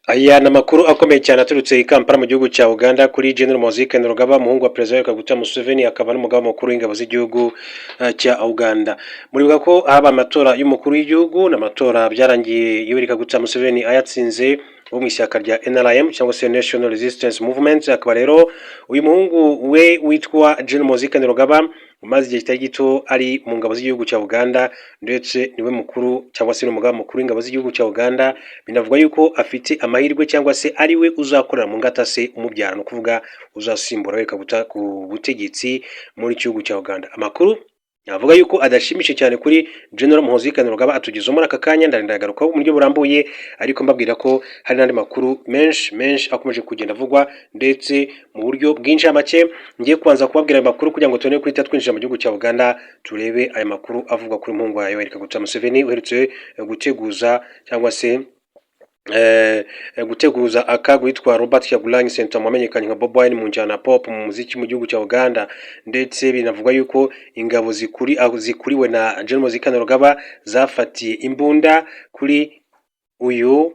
Aya ni amakuru akomeye cyane aturutse i Kampala mu gihugu cya Uganda kuri General Muhoozi Kainerugaba, umuhungu wa Perezida Yoweri Kaguta Museveni, akaba n'umugaba mukuru w'ingabo z'igihugu cya Uganda. Muribuka ko haba amatora y'umukuru w'igihugu, n'amatora byarangiye Yoweri Kaguta Museveni ayatsinze, wo mu ishyaka rya NRM cyangwa se National Resistance Movement. Akaba rero uyu muhungu we witwa General Muhoozi Kainerugaba umaze igihe kitari gito ari mu ngabo z'igihugu cya Uganda, ndetse niwe mukuru cyangwa se n'umugaba mukuru w'ingabo z'igihugu cya Uganda. Binavuga yuko afite amahirwe cyangwa se ari we uzakorera mu ngata se umubyara, ni ukuvuga uzasimbura Yoweri Kaguta ku butegetsi muri gihugu cya Uganda. Amakuru navuga yuko adashimishije cyane kuri General Muhoozi Kainerugaba atugezeho muri aka kanya, ndagarukaho mu buryo burambuye, ariko mbabwira ko hari n'andi makuru menshi menshi akomeje kugenda avugwa ndetse mu buryo bw'incamake. Ngiye kubanza kubabwira ayo makuru kugira ngo tubone guhita twinjira mu gihugu cya Uganda, turebe aya makuru avugwa kuri muhungu wa Yoweri Kaguta Museveni uherutse guteguza cyangwa se guteguza akaga witwa Robert Kyagulanyi Ssentamu, wamenyekanye nka Bobi Wine mu njyana pop mu muziki mu gihugu cya Uganda. Ndetse binavugwa yuko ingabo zikuriwe na General Muhoozi Kainerugaba zafatiye imbunda kuri uyu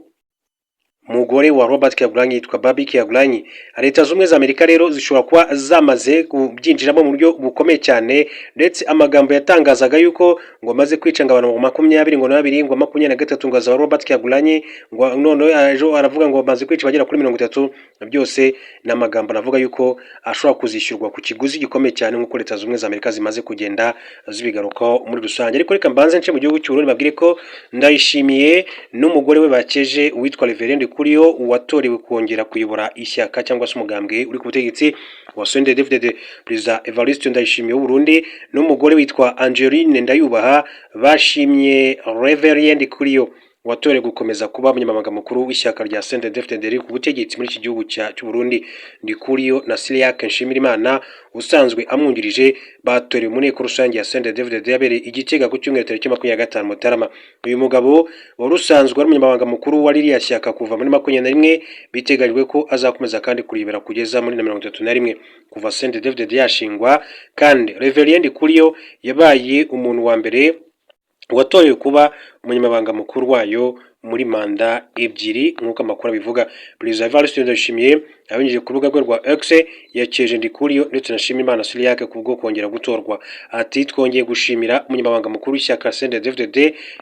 mugore wa Robert Kyagulanyi yitwa Barbie Kyagulanyi. Leta Zunze Ubumwe za Amerika rero zishobora kuba zamaze kubyinjiramo mu buryo bukomeye cyane, ndetse amagambo yatangazaga yuko ngo amaze kwica ngo abantu 22 ngo na babiri, ngo 23 ngo azaba Robert Kyagulanyi, ngo none ejo aravuga ngo bamaze kwica bagera kuri 30, byose ni amagambo navuga yuko ashobora kuzishyurwa ku kiguzi gikomeye cyane, nk'uko Leta Zunze Ubumwe za Amerika zimaze kugenda zibigarukaho muri rusange. Ariko reka mbanze nce mu gihugu cy'u Burundi, babwire ko Ndayishimiye n'umugore we bakeje uwitwa Reverend Ndikuriyo watorewe kongera kuyobora ishyaka cyangwa se umugambwe uri ku butegetsi wa CNDD-FDD. Perezida Evariste Ndayishimiye w'u Burundi n'umugore witwa Angeline Ndayubaha bashimye Reverend Ndikuriyo watorewe gukomeza kuba umunyamabanga mukuru w'ishyaka rya CNDD-FDD riri ku butegetsi muri iki gihugu cy'u Burundi. Ndikuriyo na Cyriaque Nshimirimana usanzwe amwungirije batorewe mu nteko rusange ya CNDD-FDD yabereye i Gitega ku cyumweru tariki 25 Mutarama. Uyu mugabo wari usanzwe ari umunyamabanga mukuru wa ririya shyaka kuva muri 21, biteganyijwe ko azakomeza kandi kurebera kugeza muri na 31. Kuva CNDD-FDD yashingwa kandi, Reverend Ndikuriyo yabaye umuntu wa mbere watorewe kuba umunyamabanga mukuru wayo muri manda ebyiri, nk'uko amakuru abivuga. Perezida Evariste Ndayishimiye abinyujije ku rubuga rwe rwa X yakeje Ndikuriyo ndetse na Nshimirimana Cyriaque kubwo kongera gutorwa. Ati: "Twongeye gushimira umunyamabanga mukuru w'ishyaka CNDD-FDD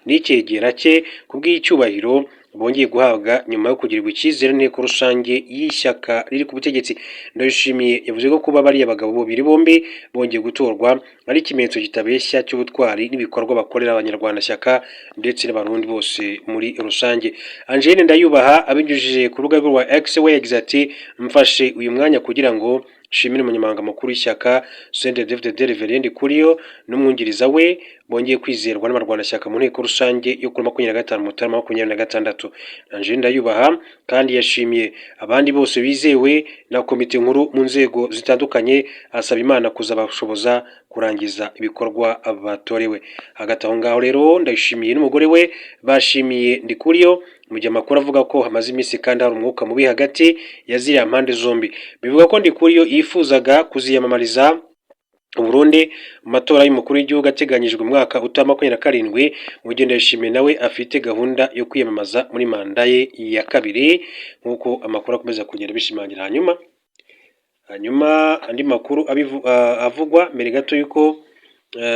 n'icyegera cye kubw'icyubahiro bongeye guhabwa nyuma yo kugirirwa icyizere n'inteko rusange y'ishyaka riri ku butegetsi." Ndayishimiye yavuze ko kuba bariya bagabo babiri bombi bongeye gutorwa ari ikimenyetso kitabeshya cy'ubutwari n'ibikorwa bakorera Abanyarwandashyaka ndetse n'Abarundi bose muri rusange. Angeline Ndayubaha abinyujije ku rubuga rwe rwa X we yagize ati: "Mfashe uyu mwanya kugira ngo nshimire umunyamabanga mukuru w'ishyaka CNDD-FDD Reverend Ndikuriyo n'umwungiriza we bongeye kwizerwa n'abarwanashyaka mu nteko rusange yo kuri 25 Mutarama 2026." Angeline Ndayubaha kandi yashimiye abandi bose bizewe na komite nkuru mu nzego zitandukanye, asaba Imana kuzabashoboza kurangiza ibikorwa batorewe. Hagati aho ngaho rero, Ndayishimiye n'umugore we bashimiye Ndikuriyo, mu gihe amakuru avuga ko hamaze iminsi kandi hari umwuka mubi hagati ya ziriya mpande zombi. Bivuga ko Ndikuriyo yifuzaga kuziyamamariza Burundi mu matora y'umukuru w'igihugu ateganyijwe mu mwaka utaha 27, mu gihe Ndayishimiye nawe afite gahunda yo kwiyamamaza muri manda ye ya kabiri, nk'uko amakuru akomeza kugenda bishimangira. Hanyuma andi makuru avugwa mbere gato y'uko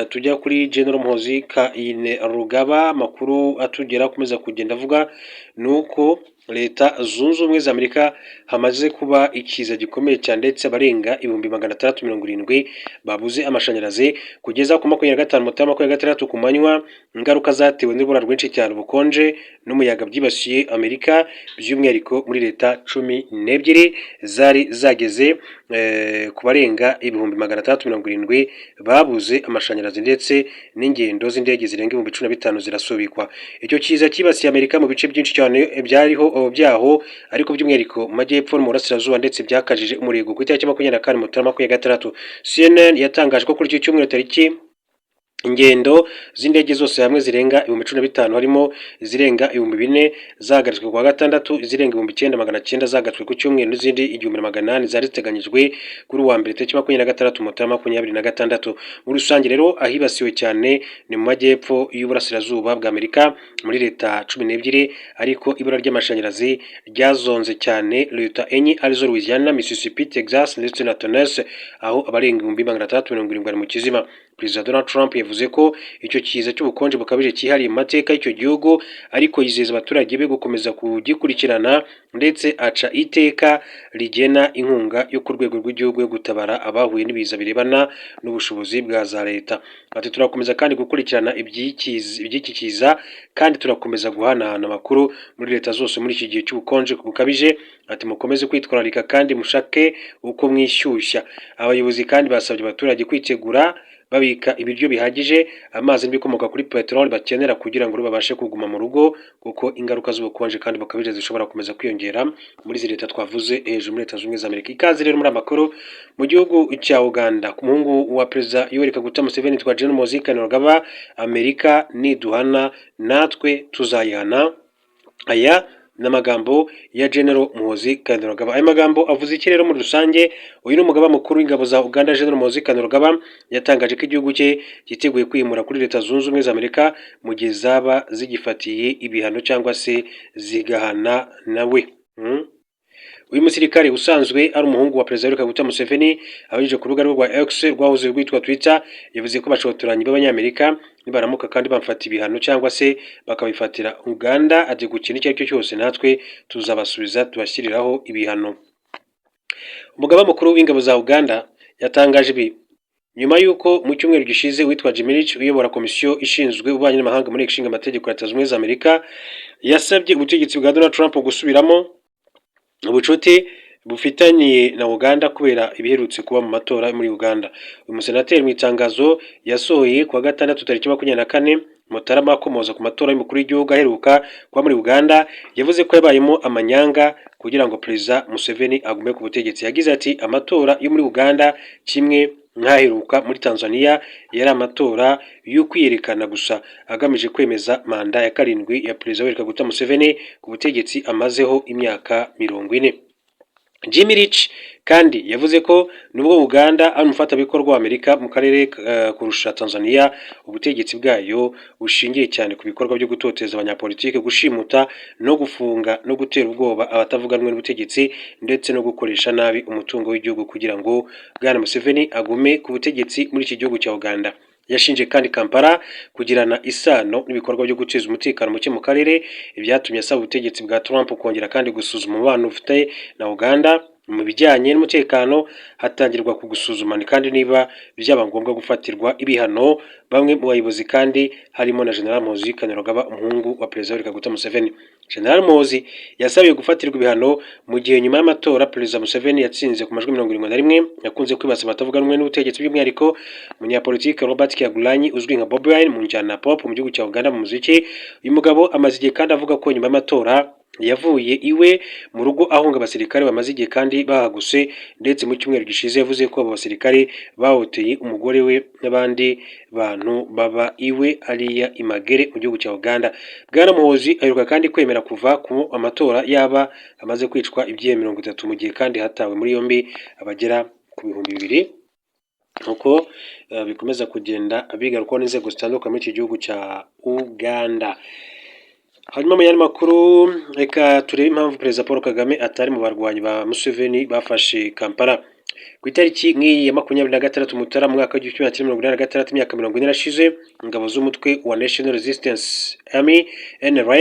tujya kuri General Muhoozi Kainerugaba, amakuru atugera akomeza kugenda avuga ni uko Leta Zunze Ubumwe za Amerika hamaze kuba ikiza gikomeye cyane, ndetse abarenga 670,000 babuze amashanyarazi kugeza ku 25 Mutarama 26 ku manywa. Ingaruka zatewe n'urubura rwinshi cyane, ubukonje n'umuyaga byibasiye Amerika, by'umwihariko muri leta 12 zari zageze ku barenga 670,000 babuze amashanyarazi, ndetse n'ingendo z'indege zirenga 15,000 zirasubikwa. Icyo kiza cyibasiye Amerika mu bice byinshi cyane byariho byaho, ariko by'umwihariko mu majyepfo no mu burasirazuba, ndetse byakajije umurego ku itariki 24 Mutarama 26. CNN yatangaje ko kuri icyo cyumweru tariki Ingendo z'indege zose hamwe zirenga 15,000, harimo izirenga 4000 zahagaritswe kuwa gatandatu, izirenga 9,900 zahagaritswe ku cyumweru, n'izindi 1800 zari ziteganyijwe kuri uwa mbere, tariki 26 Mutarama 2026. Muri rusange rero, ahibasiwe cyane ni mu majyepfo y'uburasirazuba bwa Amerika, muri leta 12, ariko ibura ry'amashanyarazi ryazonze cyane leta enye, arizo Louisiana, Mississippi, Texas ndetse na Tennessee, aho abarenga 670,000 bari mu kizima. Perezida Donald Trump yavuze ko icyo kiza cy'ubukonje bukabije cyihariye mu mateka y'icyo gihugu, ariko yizeza abaturage be gukomeza kugikurikirana, ndetse aca iteka rigena inkunga yo ku rwego rw'igihugu yo gutabara abahuye n'ibiza birebana n'ubushobozi bwa za leta. Ati: "Turakomeza kandi gukurikirana iby'iki kiza, kandi turakomeza guhanahana amakuru muri leta zose muri iki gihe cy'ubukonje bukabije." Ati: "Mukomeze kwitwararika kandi mushake uko mwishyushya." Abayobozi kandi basabye abaturage kwitegura, babika ibiryo bihagije, amazi n'ibikomoka kuri peteroli bakenera kugira ngo babashe kuguma mu rugo, kuko ingaruka z'ubukonje kandi bukabije zishobora gukomeza kwiyongera muri izi leta twavuze hejuru muri Leta Zunze Ubumwe za Amerika. Ikaze rero muri amakuru mu gihugu cya Uganda, ku muhungu wa Perezida Yoweri Kaguta Museveni twa General Muhoozi Kainerugaba: "Amerika niduhana natwe tuzayihana." Aya ni amagambo ya General Muhoozi Kainerugaba. Aya magambo avuze iki rero muri rusange? Uyu ni umugaba mukuru w'ingabo za Uganda, General Muhoozi Kainerugaba, yatangaje ko igihugu cye cyiteguye kwimura kuri Leta Zunze Ubumwe za Amerika mu gihe zaba zigifatiye ibihano cyangwa se zigahana nawe. Uyu musirikare usanzwe ari umuhungu wa Perezida Yoweri Kaguta Museveni, abinyujije ku rubuga rwe rwa X rwahoze rwitwa Twitter, yavuze ko bashotoranyi b'Abanyamerika nibaramuka kandi bamfata ibihano cyangwa se bakabifatira Uganda, ati ku kintu icyo ari cyo cyose natwe tuzabasubiza tubashyiriraho ibihano. Umugaba mukuru w'ingabo za Uganda yatangaje ibi nyuma y'uko mu cyumweru gishize witwa Jim Risch, uyobora komisiyo ishinzwe ububanyi n'amahanga muri Ishinga Amategeko ya Leta Zunze Ubumwe za Amerika, yasabye ubutegetsi bwa Donald Trump gusubiramo ubucuti bufitanye na Uganda kubera ibiherutse kuba mu matora muri Uganda. Uyu musenateri, mu itangazo yasohoye kuwa gatandatu tariki 24 Mutarama, akomoza ku matora y'umukuru w'igihugu aheruka kuba muri Uganda, yavuze ko yabayemo amanyanga kugira ngo Perezida Museveni agume ku butegetsi. Yagize ati: "Amatora yo muri Uganda, kimwe nk'aheruka muri Tanzania, yari amatora yo kwiyerekana gusa, agamije kwemeza manda ya karindwi ya Perezida Yoweri Kaguta Museveni ku butegetsi amazeho imyaka 40." Jim Risch kandi yavuze ko nubwo Uganda ari umufatanyabikorwa wa Amerika mu karere kurusha Tanzania, ubutegetsi bwayo bushingiye cyane ku bikorwa byo gutoteza abanyapolitike, gushimuta no gufunga no gutera ubwoba abatavuga rumwe n'ubutegetsi, ndetse no gukoresha nabi umutungo w'igihugu kugira ngo Bwana Museveni agume ku butegetsi muri iki gihugu cya Uganda. Yashinje kandi Kampala kugirana isano n'ibikorwa byo guteza umutekano muke mu karere, ibyatumye asaba ubutegetsi bwa Trump kongera kandi gusuzuma umubano ufite na Uganda mu bijyanye n'umutekano, hatangirwa ku gusuzuma kandi niba byaba ngombwa gufatirwa ibihano bamwe mu bayobozi, kandi harimo na General Muhoozi Kainerugaba, umuhungu wa Perezida Yoweri Kaguta Museveni. General Muhoozi yasabiwe gufatirwa ibihano mu gihe nyuma y'amatora Perezida Museveni yatsinze ku majwi 71, yakunze kwibasira abatavuga rumwe n'ubutegetsi, by'umwihariko umunyapolitike Robert Kyagulanyi uzwi nka Bobi Wine mu njyana pop mu gihugu cya Uganda mu muziki. Uyu mugabo amaze igihe kandi avuga ko nyuma y'amatora yavuye iwe mu rugo ahunga abasirikare bamaze igihe kandi bahaguse, ndetse mu cyumweru gishize yavuze ko abo basirikare bahohoteye umugore we n'abandi bantu baba iwe ariya i Magere mu gihugu cya Uganda. Bwana Muhoozi aheruka kandi kwemera kuva ku amatora yaba amaze kwicwa ibyihebe 30, mu gihe kandi hatawe muri yombi abagera ku 2000, nkuko bikomeza kugenda bigarukwaho n'inzego zitandukanye muri iki gihugu cya Uganda. Hanyuma mu yandi makuru, reka turebe impamvu Perezida Paul Kagame atari mu barwanyi ba Museveni bafashe Kampala. Ku itariki nk'iyi ya 26 Mutarama mu mwaka w'1986, imyaka 40 irashize, ingabo z'umutwe wa National Resistance Army, NRA,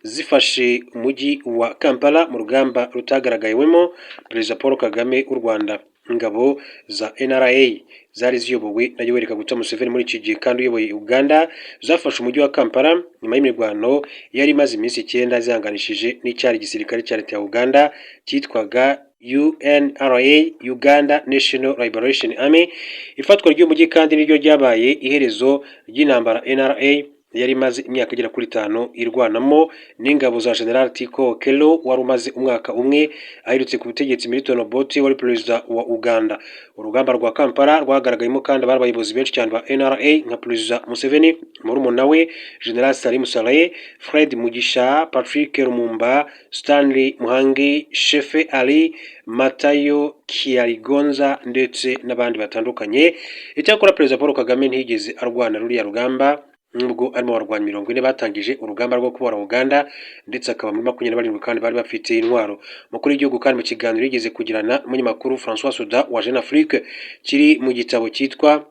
zifashe umujyi wa Kampala mu rugamba rutagaragayewemo Perezida Paul Kagame w'u Rwanda. Ingabo za NRA zari ziyobowe na Yoweri Kaguta Museveni, muri iki gihe kandi uyoboye Uganda, zafashe umujyi wa Kampala nyuma y'imirwano yari imaze iminsi 9 zihanganishije n'icyari igisirikare cya leta ya Uganda cyitwaga UNLA, Uganda National Liberation Army. Ifatwa ry'umujyi kandi niryo ryabaye iherezo ry'intambara NRA yari imaze imyaka igera kuri 5 irwanamo n'ingabo za General Tito Okello wari umaze umwaka umwe aherutse ku butegetsi, Milton Obote wari perezida wa Uganda. Urugamba rwa Kampala rwagaragayemo kandi abari abayobozi benshi cyane ba NRA nka Perezida Museveni, murumuna we General Salim Saleh, Fred Mugisha, Patrick Lumumba, Stanley Muhangi, Shefe Ali, Matayo Kyaligonza ndetse n'abandi batandukanye. Icyakora Perezida Paul Kagame ntiyigeze arwana ruriya rugamba, nubwo arimo abarwanyi 40 batangije urugamba rwo kubohora Uganda, ndetse akaba muri 27 kandi bari bafite intwaro. Umukuru w'igihugu kandi mu kiganiro yigeze kugirana n'umunyamakuru François Soudan wa Jeune Afrique kiri mu gitabo cyitwa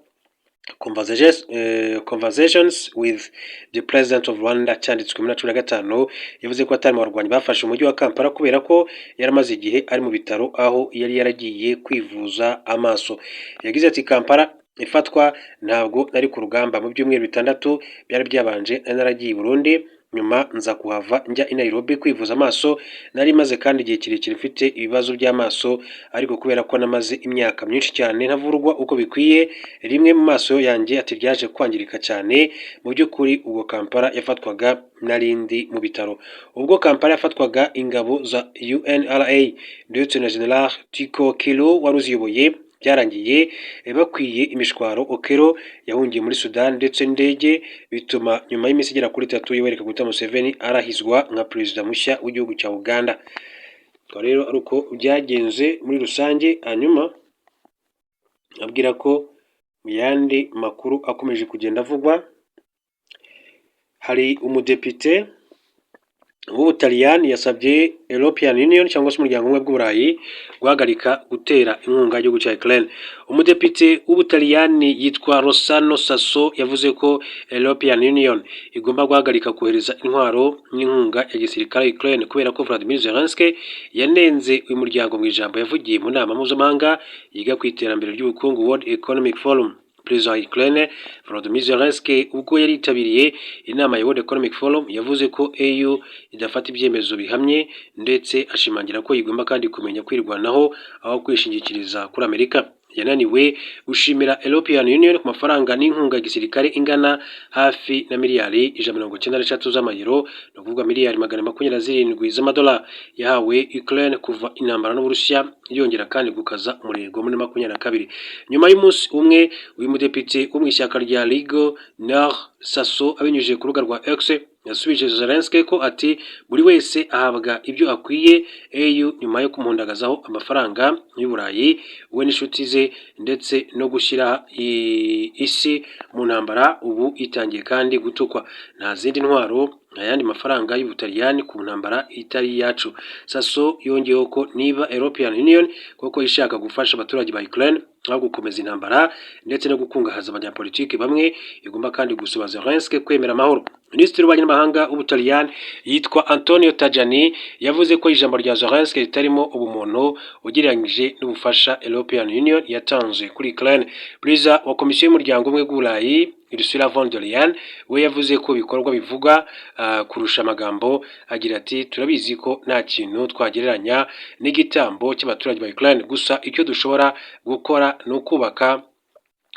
Conversations with the President of Rwanda cyanditswe muri 2015, yavuze ko atari mu barwanyi bafashe umujyi wa Kampala kubera ko yari amaze igihe ari mu bitaro aho yari yaragiye kwivuza amaso. Yagize ati: "Kampala ifatwa ntabwo nari ku rugamba. Mu byumweru 6 byari byabanje nari naragiye i Burundi, nyuma nza kuhava njya i Nairobi kwivuza amaso. Nari maze kandi igihe kirekire mfite ibibazo by'amaso, ariko kubera ko namaze imyaka myinshi cyane ntavurwa uko bikwiye, rimwe mu maso yanjye ati ryaje kwangirika cyane. Mu by'ukuri ubwo Kampala yafatwaga narindi mu bitaro." Ubwo Kampala yafatwaga, ingabo za UNLA ndetse na General Tito Okello wari uziyoboye byarangiye bakwiye imishwaro. Okello yahungiye muri Sudan ndetse n'indege, bituma nyuma y'iminsi igera kuri 3 Yoweri Kaguta Museveni arahizwa nka perezida mushya w'igihugu cya Uganda. Akaba rero ari uko byagenze muri rusange. Hanyuma abwira ko mu yandi makuru akomeje kugenda avugwa, hari umudepite w'Ubutaliyani yasabye European Union cyangwa se umuryango w'ubumwe bw'Uburayi guhagarika gutera inkunga igihugu cya Ukraine. Umudepite w'Ubutaliyani yitwa Rossano Sasso yavuze ko European Union igomba guhagarika kohereza intwaro n'inkunga ya gisirikare Ukraine kubera ko Vladimir Zelensky yanenze uyu muryango mu ijambo yavugiye mu nama mpuzamahanga yiga ku iterambere ry'ubukungu, World Economic Forum. Perezida wa Ukraine Volodymyr Zelensky ubwo yari yitabiriye inama ya World Economic Forum yavuze ko EU idafata ibyemezo bihamye, ndetse ashimangira ko igomba kandi kumenya kwirwanaho aho kwishingikiriza kuri Amerika. Yananiwe gushimira European Union ku mafaranga n'inkunga ya gisirikare ingana hafi na miliyari 193 z'amayero, ni ukuvuga miliyari 127 z'amadolari yahawe Ukraine kuva intambara n'Uburusiya yongera kandi gukaza umurego muri 22. Nyuma y'umunsi umwe uyu mudepite wo mu ishyaka rya Ligue Nord, Sasso abinyujije ku rubuga rwa X yasubije Zelensky ko ati: "Buri wese ahabwa ibyo akwiye. EU nyuma yo kumuhundagazaho amafaranga y'Uburayi we n'inshuti ze ndetse no gushyira isi mu ntambara, ubu itangiye kandi gutukwa. Nta zindi ntwaro, nta yandi mafaranga y'Ubutaliyani ku ntambara itari iyacu." Sasso yongeyeho ko niba European Union koko ishaka gufasha abaturage ba Ukraine aho gukomeza intambara ndetse no gukungahaza abanyapolitiki bamwe, igomba kandi gusaba Zelensky kwemera amahoro. Minisitiri w'ububanyi n'amahanga w'Ubutaliyani yitwa Antonio Tajani yavuze ko ijambo rya Zelensky ritarimo ubumuntu ugereranyije n'ubufasha European Union yatanze kuri Ukraine. Perezida wa Komisiyo y'Umuryango w'Ubumwe bw'Uburayi Ursula von der Leyen we yavuze ko ibikorwa bivuga kurusha amagambo, agira ati: "Turabizi ko nta kintu twagereranya n'igitambo cy'abaturage ba Ukraine, gusa icyo dushobora gukora ni ukubaka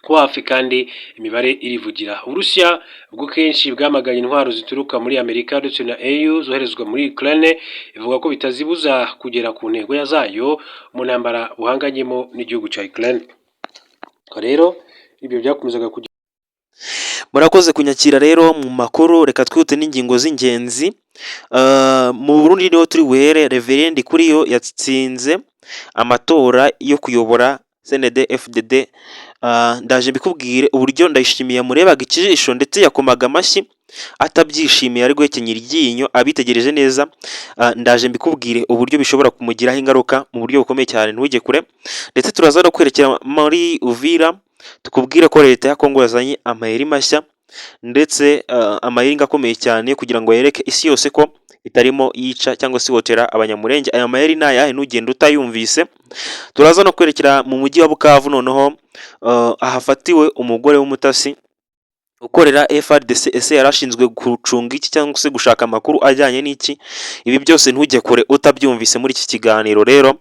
kuba hafi kandi imibare irivugira." Uburusiya bwo kenshi bwamaganye intwaro zituruka muri Amerika ndetse na EU zoherezwa muri Ukraine, ivuga ko bitazibuza kugera ku ntego zayo mu ntambara buhanganyemo n'igihugu cya Ukraine. Rero ibyo byakomezaga kujya Murakoze kunyakira. Rero mu makuru reka twihute n'ingingo z'ingenzi. Mu Burundi niho turi buhere. Reverend Kuriyo yatsinze amatora yo kuyobora CNDD FDD. Ndaje mbikubwire uburyo Ndayishimiye yamurebaga ikijisho ndetse yakomaga amashyi atabyishimiye, ari guhekenya iryinyo abitegereje neza. Ndaje mbikubwire uburyo bishobora kumugiraho ingaruka mu buryo bukomeye cyane, ntujye kure. Ndetse turaza no kwerekera muri Uvira, tukubwire ko leta ya Kongo yazanye amayeri mashya ndetse amayeri akomeye cyane kugira ngo yereke isi yose ko itarimo yica cyangwa se ihotera Abanyamurenge. Aya mayeri ni ayahe? Ntugende utayumvise. Turaza no kwerekera mu mujyi wa Bukavu, noneho ahafatiwe umugore w'umutasi ukorera FARDC. Ese yari ashinzwe gucunga iki cyangwa se gushaka amakuru ajyanye n'iki? Ibi byose ntujye kure utabyumvise muri iki kiganiro. Rero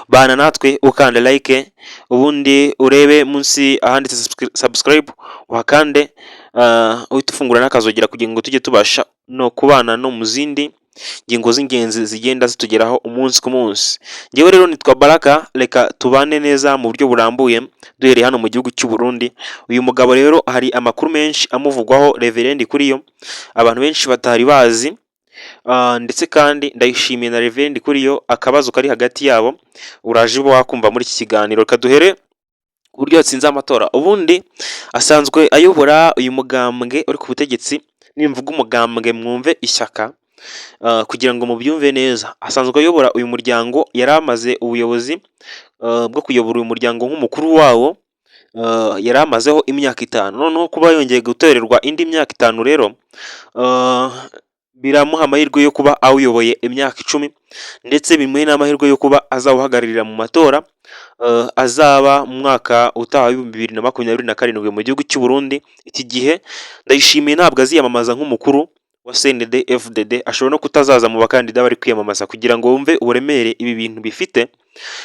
bana natwe, ukanda like, ubundi urebe munsi ahanditse subscribe uhakande. uhite ufungura n'akazogera kugira ngo tujye tubasha no kubana no mu zindi ngingo z'ingenzi zigenda zitugeraho umunsi ku munsi. Njyewe rero nitwa Baraka, reka tubane neza mu buryo burambuye duhereye hano mu gihugu cy'u Burundi. Uyu mugabo rero hari amakuru menshi amuvugwaho, Reverend Kuriyo, abantu benshi batari bazi. Ndetse kandi Ndayishimiye na Reverend Kuriyo, akabazo kari hagati yabo uraje uba wakumva muri iki kiganiro. Reka duhere ku buryo yatsinze amatora. Ubundi asanzwe ayobora uyu mugambwe uri ku butegetsi. Nimvuga umugambwe mwumve ishyaka, kugira ngo mubyumve neza. Asanzwe ayobora uyu muryango, yari amaze ubuyobozi bwo kuyobora uyu muryango nk'umukuru wawo, yari amazeho imyaka 5. Noneho kuba yongeye gutorerwa indi myaka 5 rero biramuha amahirwe yo kuba awuyoboye imyaka 10, ndetse bimuhe n'amahirwe yo kuba azawuhagararira mu matora azaba mu mwaka utaha w'2027 mu gihugu cy'u Burundi. Iki gihe Ndayishimiye ntabwo aziyamamaza nk'umukuru wa CNDD FDD, ashobora no kutazaza mu bakandida bari kwiyamamaza, kugira ngo wumve uburemere ibi bintu bifite,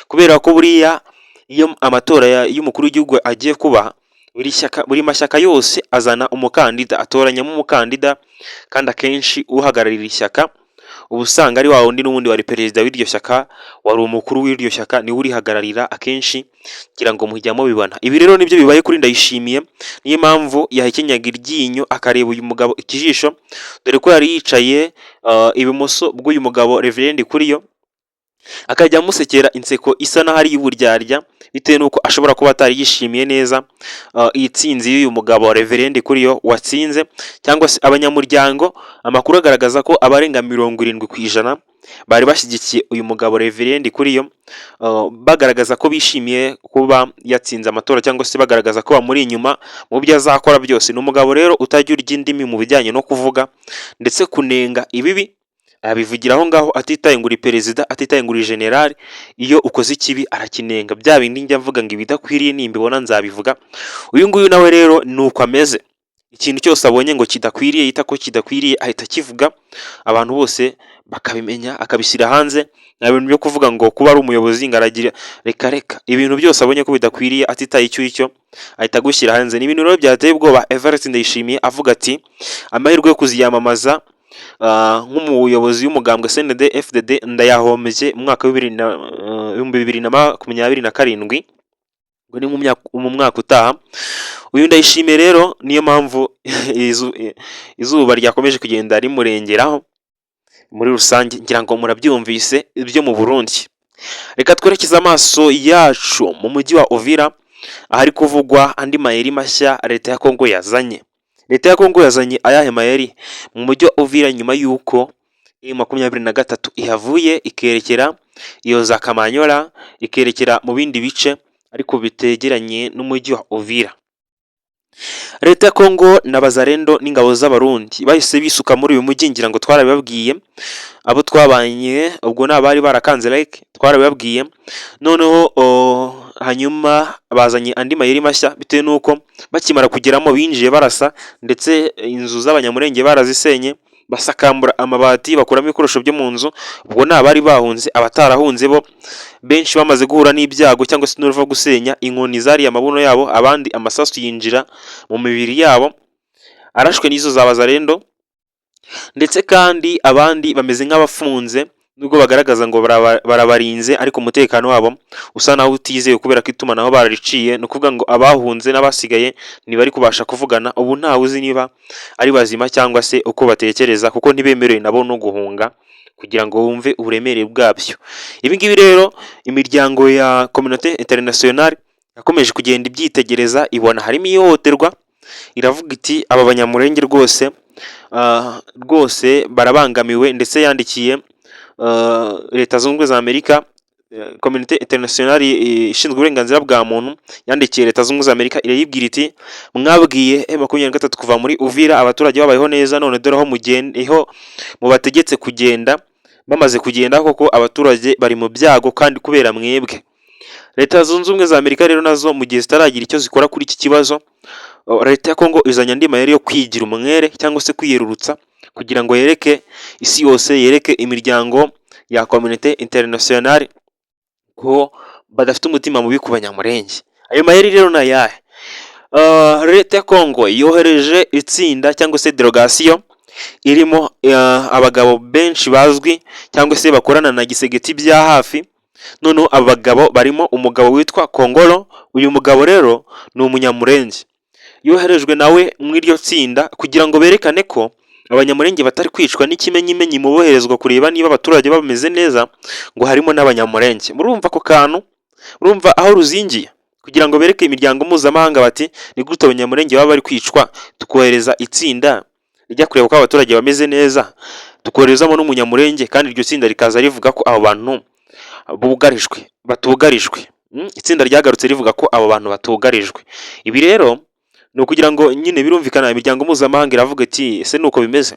kubera ko buriya iyo amatora y'umukuru w'igihugu agiye kuba, buri shyaka, buri mashyaka yose azana umukandida, atoranyamo umukandida, kandi akenshi uhagararira ishyaka uba usanga ari wa wundi n'ubundi wari perezida w'iryo shyaka, wari umukuru w'iryo shyaka, niwe urihagararira akenshi, ngira ngo mujya mubibona. Ibi rero nibyo bibaye kuri Ndayishimiye, niyo mpamvu yahekenyaga iryinyo akareba uyu mugabo ikijisho, dore ko yari yicaye ibumoso bw'uyu mugabo Reverend Kuriyo, akajya amusekera inseko isa n'aho ari iy'uburyarya, bitewe n'uko ashobora kuba atari yishimiye neza iyi tsinzi y'uyu mugabo Reverend Kuriyo watsinze, cyangwa se abanyamuryango. Amakuru agaragaza ko abarenga 70% bari bashyigikiye uyu mugabo Reverend Kuriyo, bagaragaza ko bishimiye kuba yatsinze amatora, cyangwa se bagaragaza ko bamuri inyuma mu byo azakora byose. Ni umugabo rero utajya urya indimi mu bijyanye no kuvuga ndetse kunenga ibibi, abivugira aho ngaho atitaye ngo uri perezida, atitaye ngo uri general. Iyo ukoze ikibi arakinenga. Bya bindi njya mvuga ngo ibidakwiriye nimbibona nzabivuga, uyu nguyu nawe rero ni uko ameze. Ikintu cyose abonye ngo kidakwiriye, yita ko kidakwiriye, ahita akivuga, abantu bose bakabimenya, akabishyira hanze. Nta bintu byo kuvuga ngo kuba ari umuyobozi ngo aragira, reka reka. Ibintu byose abonye ko bidakwiriye, atitaye icyo icyo, ahita agushyira hanze. Ni ibintu rero byateye ubwoba Evariste Ndayishimiye, avuga ati amahirwe yo kuziyamamaza nk'umuyobozi w'umugambwe CNDD FDD ndayahombye mu mwaka w'2027, ngo ni mu mwaka utaha. Uyu Ndayishimiye rero niyo mpamvu izuba ryakomeje kugenda rimurengeraho muri rusange, ngira ngo murabyumvise ibyo mu Burundi. Reka twerekeze amaso yacu mu mujyi wa Uvira, ahari kuvugwa andi mayeri mashya leta ya Kongo yazanye. Leta ya Kongo yazanye ayahe mayeri mu mujyi wa Uvira nyuma y'uko M23 ihavuye ikerekera iyo za Kamanyola, ikerekera mu bindi bice ariko bitegeranye n'umujyi wa Uvira? Leta ya Kongo na Bazarendo n'ingabo z'Abarundi bahise bisuka muri uyu mujyi, ngira ngo twarabibabwiye. Abo twabanye ubwo ni abari barakanze like, twarabibabwiye. Noneho hanyuma bazanye andi mayeri mashya, bitewe n'uko bakimara kugeramo binjiye barasa, ndetse inzu z'Abanyamurenge barazisenye, basakambura amabati, bakuramo ibikoresho byo mu nzu. Ubwo ni abari bahunze. Abatarahunze bo benshi bamaze guhura n'ibyago cyangwa se n'uruva gusenya, inkoni zariye amabuno yabo, abandi amasasu yinjira mu mibiri yabo arashwe n'izo za Bazarendo, ndetse kandi abandi bameze nk'abafunze, nubwo bagaragaza ngo barabarinze, ariko umutekano wabo usa naho utizewe, kubera ko itumanaho barariciye. Ni ukuvuga ngo abahunze n'abasigaye ntibari kubasha kuvugana. Ubu ntawe uzi niba ari bazima cyangwa se uko batekereza, kuko ntibemerewe nabo no guhunga, kugira ngo wumve uburemere bwabyo. Ibi ngibi rero imiryango ya communauté internationale yakomeje kugenda ibyitegereza, ibona harimo ihohoterwa, iravuga iti aba Banyamurenge rwose rwose barabangamiwe. Ndetse yandikiye Leta Zunze Ubumwe za Amerika. Communauté internationale ishinzwe uburenganzira bwa muntu yandikiye Leta Zunze Ubumwe za Amerika, irayibwira iti mwabwiye M23 kuva muri Uvira, abaturage babayeho neza, none dore aho mugende mubategetse kugenda, bamaze kugenda koko abaturage bari mu byago kandi kubera mwebwe. Leta Zunze Ubumwe za Amerika rero nazo mu gihe zitaragira icyo zikora kuri iki kibazo, leta ya Kongo izanye andi mayeri yo kwigira umwere cyangwa se kwiyerurutsa, kugira ngo yereke isi yose, yereke imiryango ya communauté internationale ko badafite umutima mubi ku Banyamurenge. Ayo mayeri rero ni ayahe? Leta ya Kongo yohereje itsinda cyangwa se délégation irimo abagabo benshi bazwi cyangwa se bakorana na Tshisekedi bya hafi. Noneho aba bagabo barimo umugabo witwa Kongolo. Uyu mugabo rero ni Umunyamurenge, yoherejwe nawe mu iryo tsinda kugira ngo berekane ko Abanyamurenge batari kwicwa, n'ikimenyimenyi mu boherezwa kureba niba abaturage bameze neza ngo harimo n'Abanyamurenge. Murumva ako kantu? Murumva aho ruzingiye? Kugira ngo bereke imiryango mpuzamahanga bati: "Ni gute Abanyamurenge baba bari kwicwa, tukohereza itsinda rijya kureba ko abaturage bameze neza, tukoherezamo n'Umunyamurenge, kandi iryo tsinda rikaza rivuga ko abo bantu bugarijwe, batugarijwe?" Itsinda ryagarutse rivuga ko abo bantu batugarijwe. Ibi rero ni ukugira ngo nyine birumvikana, imiryango mpuzamahanga iravuga iti: "Ese ni uko bimeze?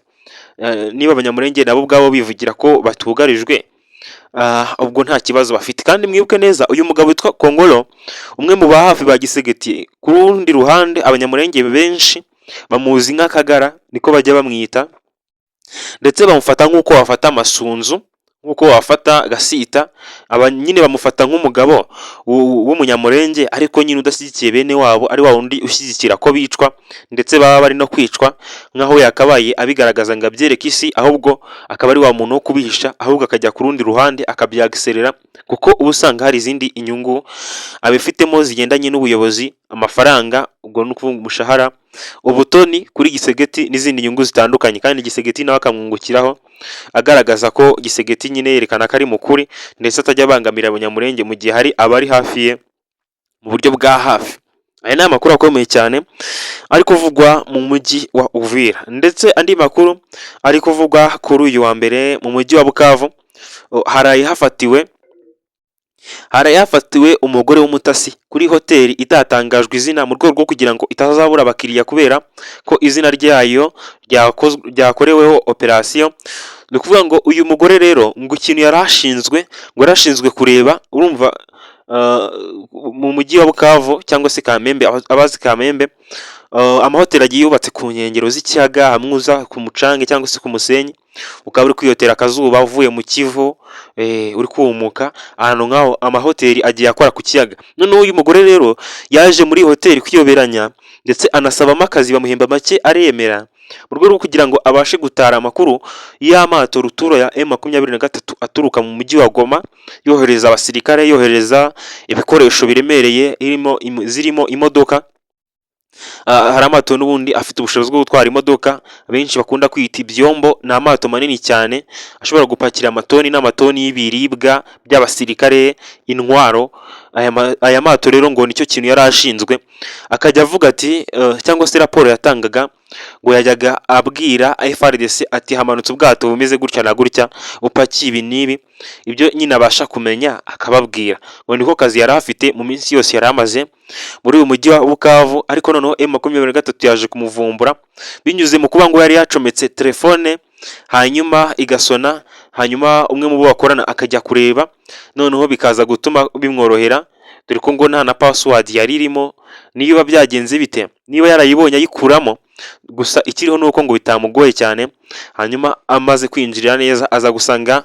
Niba Abanyamurenge nabo ubwabo bivugira ko batugarijwe, ubwo nta kibazo bafite." Kandi mwibuke neza, uyu mugabo witwa Kongolo, umwe mu ba hafi ba Tshisekedi, ku rundi ruhande Abanyamurenge benshi bamuzi nk'Akagara, niko bajya bamwita, ndetse bamufata nk'uko wafata Amasunzu, nk'uko wafata Gasita. Aba nyine bamufata nk'umugabo w'Umunyamurenge, ariko nyine udashyigikiye bene wabo, ari wa wundi ushyigikira ko bicwa, ndetse baba bari no kwicwa, nk'aho yakabaye abigaragaza ngo abyereke isi, ahubwo akaba ari wa muntu wo kubihisha, ahubwo akajya ku rundi ruhande akabyagiserera, kuko uba usanga hari izindi inyungu abifitemo zigendanye n'ubuyobozi, amafaranga, ubwo ni ukuvuga umushahara, ubutoni kuri Tshisekedi n'izindi nyungu zitandukanye. Kandi Tshisekedi nawe akamwungukiraho, agaragaza ko Tshisekedi nyine yerekana ko ari mukuri, ndetse atajya abangamira Abanyamurenge mu gihe hari abari hafi ye mu buryo bwa hafi. Aya ni amakuru akomeye cyane ari kuvugwa mu mujyi wa Uvira. Ndetse andi makuru ari kuvugwa kuri uyu wa mbere mu mujyi wa Bukavu, haraye hafatiwe umugore w'umutasi kuri hoteli itatangajwe izina, mu rwego rwo kugira ngo itazabura abakiriya kubera ko izina ryayo ryakoreweho operasiyo. Ni ukuvuga ngo uyu mugore rero ngo ikintu yari ashinzwe, ngo yari ashinzwe kureba, urumva mu mujyi wa Bukavu cyangwa se Kamembe, abazi Kamembe, amahoteli agiye yubatse ku nkengero z'ikiyaga, hamwe uza ku mucanga cyangwa se ku musenyi, ukaba uri kwiyotera akazuba uvuye mu Kivu, uri kumuka ahantu nk'aho, amahoteli agiye akora ku kiyaga. Noneho uyu mugore rero yaje muri iyi hoteli kwiyoberanya, ndetse anasabamo akazi, bamuhemba make aremera, mu rwego rwo kugira ngo abashe gutara amakuru y'amato rutura ya M23 aturuka mu mujyi wa Goma, yohereza abasirikare, yohereza ibikoresho biremereye zirimo imodoka. Hari amato n'ubundi afite ubushobozi bwo gutwara imodoka, benshi bakunda kwita ibyombo. Ni amato manini cyane ashobora gupakira amatoni n'amatoni y'ibiribwa by'abasirikare, intwaro. Aya mato rero ngo nicyo kintu yari ashinzwe, akajya avuga ati cyangwa se raporo yatangaga, ngo yajyaga abwira FARDC ati: "Hamanutse ubwato bumeze gutya na gutya, bupakiye ibi n'ibi." Ibyo nyine abasha kumenya akababwira. Ngo niko kazi yari afite mu minsi yose yari amaze muri uyu mujyi wa Bukavu. Ariko noneho M23 yaje kumuvumbura binyuze mu kuba ngo yari yacometse telefone, hanyuma igasona, hanyuma umwe mu bo bakorana akajya kureba, noneho bikaza gutuma bimworohera, dore ko ngo nta na password yari irimo. Niba byagenze bite, niba yarayibonye ayikuramo, gusa ikiriho ni uko ngo bitamugoye cyane. Hanyuma amaze kwinjirira neza aza gusanga